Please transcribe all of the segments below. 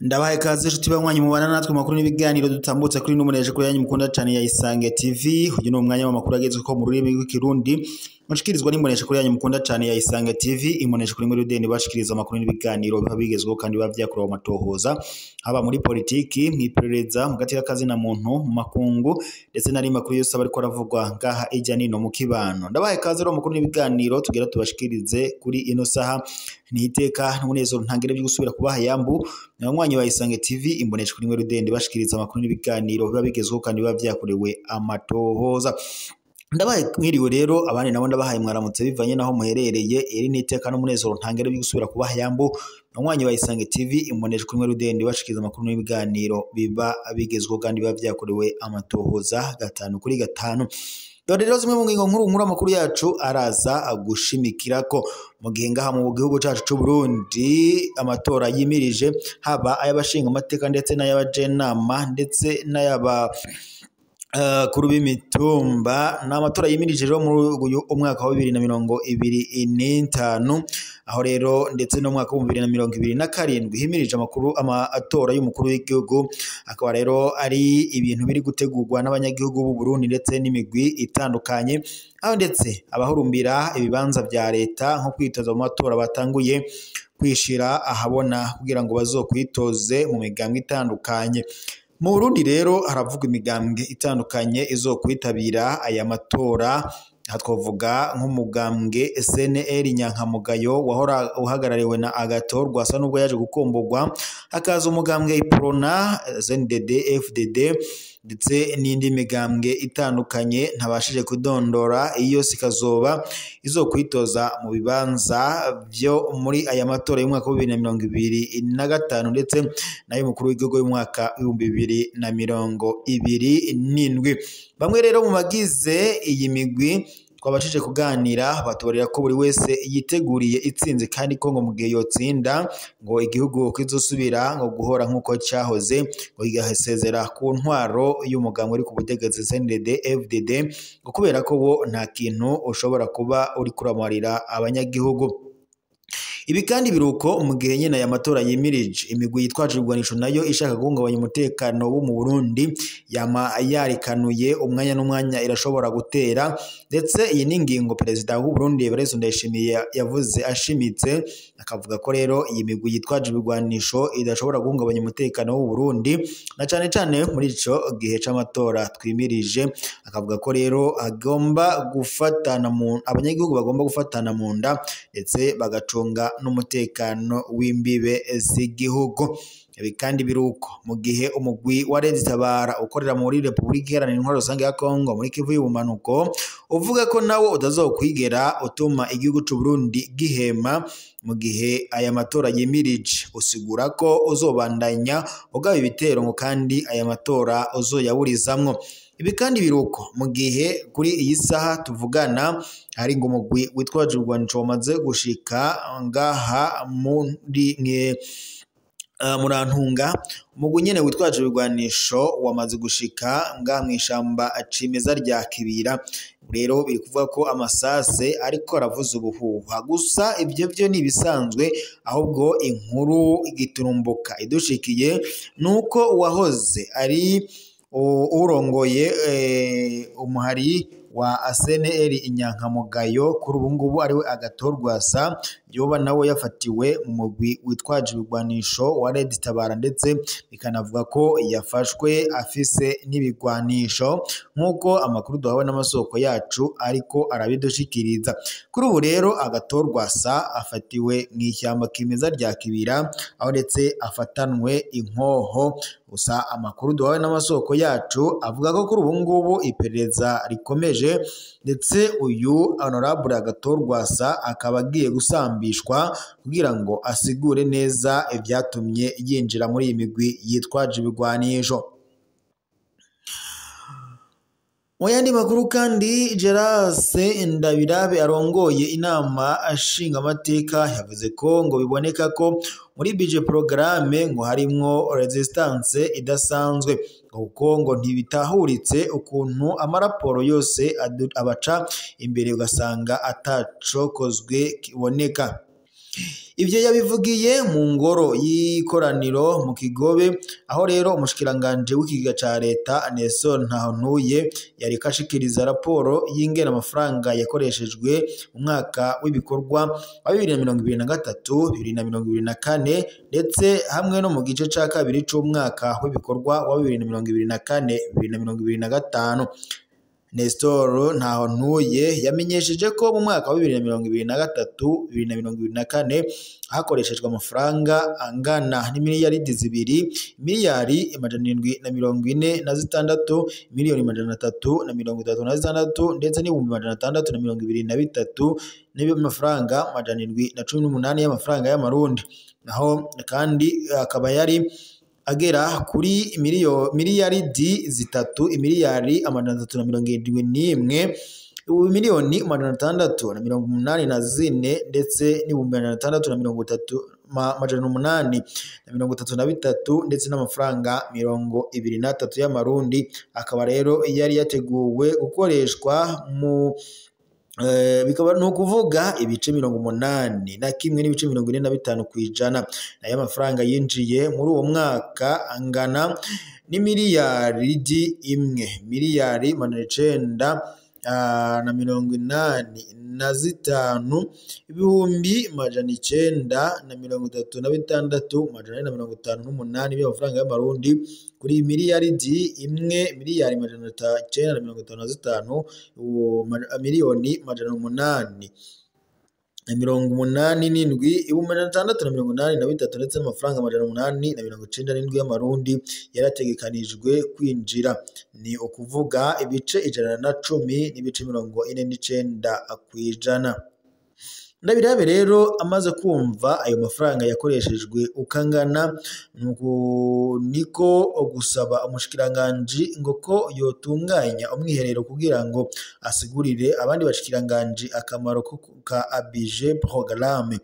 Ndabahaye ikaze inshuti banywanyi mubana natwe makuru n'ibiganiro dutambutse kuri n'umuneje kuri yanyu mukunda cyane ya Isange TV. Uyu ni umwanya w'amakuru agezweho mu rurimi rw'ikirundi mushikirizwa n'imbonesha kuri yanyu mukunda cyane ya Isange TV. Imbonesha kuri muri Rudeni bashikiriza amakuru n'ibiganiro biba bigezweho kandi biba vyakorewe amatohoza, haba muri politiki, mw'iperereza, mu gati k'akazi na muntu, mu makungu, ndetse n'ari makuru yose aba ariko aravugwa ngaha ijya nino mu kibano. Ndabahaye ikaze rero makuru n'ibiganiro tugera tubashikirize kuri ino saha. Ni iteka n'umunezero ntangere byo gusubira kubaha yambu abanywanyi ba Isange TV, imbonesha kuri Rudende bashikiriza amakuru n'ibiganiro biba bigezweho kandi biba vyakorewe amatohoza. Ndabaye mwiriwe rero, abandi nabo ndabahaye mwaramutse bivanye naho muherereye. Iri ni iteka n'umunezero ntangere byo gusubira kubaha yambu abanywanyi ba Isange TV, imbonesha kuri Rudende bashikiriza amakuru n'ibiganiro biba bigezweho kandi biba vyakorewe amatohoza 5 kuri 5. Dore rero zimwe mu ngingo nkuru nkuru amakuru yacu araza agushimikirako mu gihe ngaha mu gihugu cacu c'u Burundi amatora yimirije, haba ay'abashinga amateka ndetse n'ay'abajenama ndetse n'ay'aba kuri b'imitumba. Ni amatora yimirije rero muri uyu umwaka wa 2025, aho rero ndetse no mwaka wa 2027 himirije amakuru amatora y'umukuru w'igihugu, akaba rero ari ibintu biri gutegurwa n'abanyagihugu b'u Burundi ndetse n'imigwi itandukanye, aho ndetse abahurumbira ibibanza vya leta nko kwitoza mu matora batanguye kwishira ahabona kugira ngo bazokwitoze mu migambwe itandukanye. Mu Burundi rero haravugwa imigambwe itandukanye izokwitabira aya matora. Aha twavuga nk'umugambwe SNL Nyankamugayo wahora uhagarariwe na Agathon Rwasa nubwo yaje gukomborwa, hakaza umugambwe Iprona, ZNDD, FDD ndetse n'indi migambwe itandukanye ntabashije kudondora, iyo sikazoba izokwitoza mu bibanza byo muri aya matora y'umwaka wa 2025 ndetse nayo mukuru w'igihugu y'umwaka 2027. Bamwe rero mu bagize iyi migwi twabashije kuganira batubarira ko buri wese yiteguriye itsinzi, kandi ko ngo mu gihe yotsinda ngo igihugu kizosubira ngo guhora nk'uko cyahoze, ngo kigasezera ku ntwaro y'umugambwe uri ku butegetsi CNDD FDD, ngo kubera ko bo nta kintu ushobora kuba uri kuramarira abanyagihugu. Ibi kandi biruko mu gihe nyene aya matora yimirije, imigwi yitwaje ibigwanisho nayo ishaka guhungabanya umutekano wo mu Burundi yama yarikanuye umwanya n'umwanya irashobora gutera, ndetse iyi ni ingingo perezida w'u Burundi Evariste Ndayishimiye yavuze ashimitse, akavuga ko rero iyi migwi yitwaje ibigwanisho idashobora guhungabanya umutekano w'u Burundi na cane cane muri ico gihe c'amatora twimirije. Akavuga ko rero agomba gufatana mu abanyagihugu bagomba gufatana mu nda ndetse bagacunga n'umutekano w'imbibe z'igihugu. Ibi kandi biruko mu gihe umugwi wa Red Tabara ukorera muri Republika Iharanira Intwaro Rusange ya Kongo muri Kivu y'ubumanuko uvuga ko nawo utazokwigera utuma igihugu c'u Burundi gihema mu gihe aya matora yimirije, usigura ko uzobandanya ugaba ibitero ngo kandi aya matora uzoyaburizamwo. Ibi kandi biruko mu gihe kuri iyi saha tuvugana hari ngo umugwi witwaje ibigwanisho wamaze gushika ngaha muri Murantunga. Umugwi nyene witwaje ibigwanisho wamaze gushika ngaha mw'ishamba cimeza rya Kibira. Rero biri kuvuga ko amasase ariko aravuza ubuhuha, gusa ivyo vyo ni ibisanzwe, ahubwo inkuru igiturumbuka idushikiye nuko uwahoze ari urongoye umuhari wa SNL Inyankamugayo kuri ubu ngubu ariwe Agathon Rwasa, yoba nawe yafatiwe mu mugwi witwaje ibigwanisho wa Red Tabara, ndetse bikanavuga ko yafashwe afise n'ibigwanisho nk'uko amakuru duhawe n'amasoko yacu ariko arabidushikiriza. Kuri ubu rero Agathon Rwasa afatiwe mu ishyamba kimeza rya Kibira, aho ndetse afatanwe inkoho. Gusa amakuru duhawe n'amasoko yacu avuga ko kuri ubu ngubu iperereza rikomeje, ndetse uyu Honorable Agathon Rwasa akaba agiye gusambishwa kugira ngo asigure neza ibyatumye yinjira muri iyi migwi yitwaje ibigwanisho. Mu yandi makuru kandi, Gerase Ndabirabe arongoye inama nshingamateka yavuze ko ngo biboneka ko muri budget programme ngo harimwo resistance idasanzwe. kuko ngo ntibitahuritse ukuntu amaraporo yose abaca imbere ugasanga atacokozwe kiboneka. Ivyo yabivugiye mu ngoro y'ikoraniro mu Kigobe, aho rero umushikiranganje w'ikigega ca leta Nelson Ntahontuye yariko ashikiriza raporo y'ingene amafaranga yakoreshejwe mu mwaka w'ibikorwa wa 2023 2024 ndetse hamwe no mu gice ca kabiri c'umwaka w'ibikorwa wa 2024 2025. Nestor Ntahontuye yamenyesheje ko mu mwaka wa 2023 2024 hakoreshejwe amafaranga angana n'imiliyaridi 2, miliyari 746, miliyoni 336 ndetse n'ibihumbi 623 n'amafaranga 718 y'amafaranga y'amarundi. Naho kandi akaba yari agera kuri miliyaridi 3, miliyari 371, miliyoni 684 ndetse n'ibihumbi 630 833 ndetse n'amafaranga 23 y'amarundi. Akaba rero yari yateguwe gukoreshwa mu bikaba ni ukuvuga ibice 81 n'ibice 45%. Nayo amafaranga yinjiye muri uwo mwaka angana n'imiliyaridi 1, miliyari 985, ibihumbi 936 458 by'amafaranga y'amarundi kuri miliyaridi 1, miliyari 955, miliyoni 887, 683 ndetse n'amafaranga 897 y'amarundi yarategekanijwe kwinjira, ni ukuvuga ibice 110 n'ibice 49%. Ndabirabe rero amaze kumva ayo mafaranga yakoreshejwe ukangana, niko gusaba umushikiranganji ngo ko yotunganya umwiherero kugira ngo asigurire abandi bashikiranganji akamaro ka budget programme,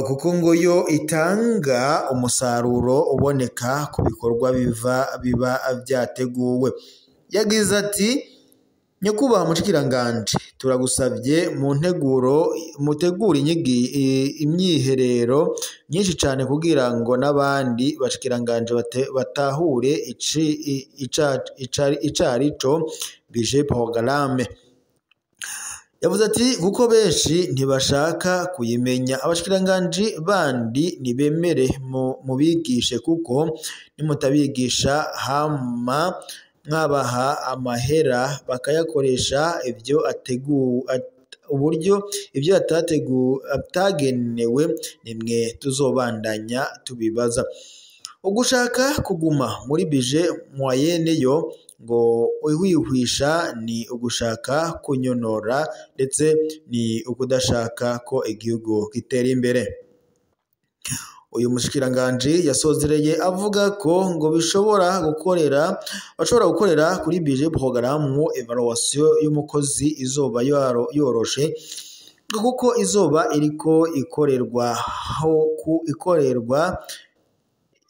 kuko ngo yo itanga umusaruro uboneka ku bikorwa biba vyateguwe. Yagize ati: Nyakubahwa mushikiranganje, turagusavye mu nteguro mutegure imyiherero myinshi cane kugira ngo n'abandi bashikiranganje batahure icarico budget programme. Yavuze ati kuko benshi ntibashaka kuyimenya, abashikiranganji bandi nibemere mubigishe, kuko nimutabigisha hama mwabaha amahera bakayakoresha ivyo uburyo ivyo atagenewe, nimwe tuzobandanya tubibaza. Ugushaka kuguma muri budget moyenne yo ngo wihwisha ni ugushaka kunyonora ndetse ni ukudashaka ko igihugu gitera imbere. Uyu mushikiranganji yasozereye avuga ko ngo bashobora gukorera kuri budget programme evaluation y'umukozi izoba yoroshe, kuko izoba iriko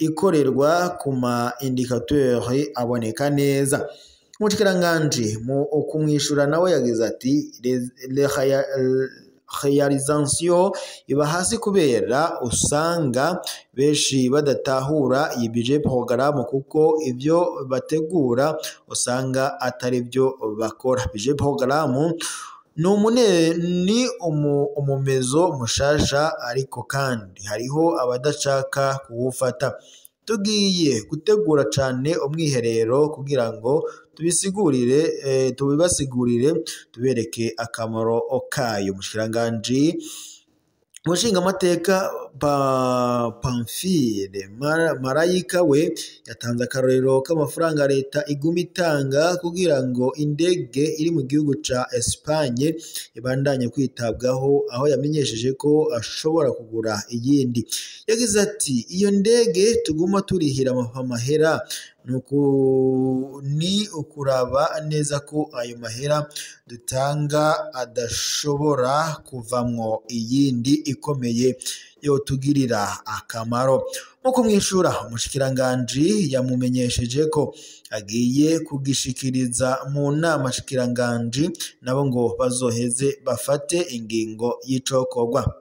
ikorerwa ku ma indicateur aboneka neza. Umushikiranganji mu kumwishura nawe yagize ati réalisation iba hasi kubera usanga benshi badatahura iyi budget programme, kuko ivyo bategura usanga atari byo bakora. Budget programme ni umumezo mushasha, ariko kandi hariho abadashaka kuwufata. Tugiye gutegura cane umwiherero kugira ngo tubibasigurire tubereke akamaro kayo. Umushikiranganji umushingamateka Pamphile Marayika we yatanze akarorero k'amafaranga leta iguma itanga kugira ngo indege iri mu gihugu ca Espagne ibandanye kwitabwaho, aho yamenyesheje ko ashobora kugura iyindi. Yagize ati iyo ndege tuguma turihira amahera Ni ukuraba neza ko ayo mahera dutanga adashobora kuvamwo iyindi ikomeye yotugirira akamaro. Nko mwishura, umushikiranganji yamumenyesheje ko agiye kugishikiriza mu nama shikiranganji, nabo ngo bazoheze bafate ingingo y'icokorwa.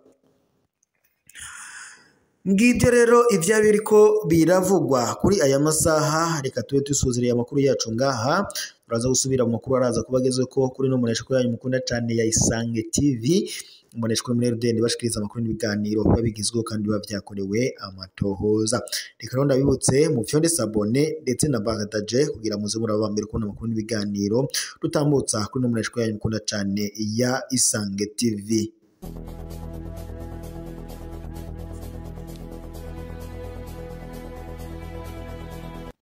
Ngibyo rero ivya biriko biravugwa kuri aya masaha. Reka tube dusuziriye amakuru yacu ngaha, turaza gusubira mu makuru araza kubagezeko kuri no munesha yanyu mukunda cane ya Isange TV, umunesha kuri muri RDN bashikiriza amakuru n'ibiganiro biba bigizweho kandi biba vyakorewe amatohoza. Reka rero ndabibutse mu fyonde sabone ndetse na bagadaje kugira muze muraba mbere kubona amakuru n'ibiganiro dutambutsa kuri no munesha yanyu mukunda cane ya Isange TV.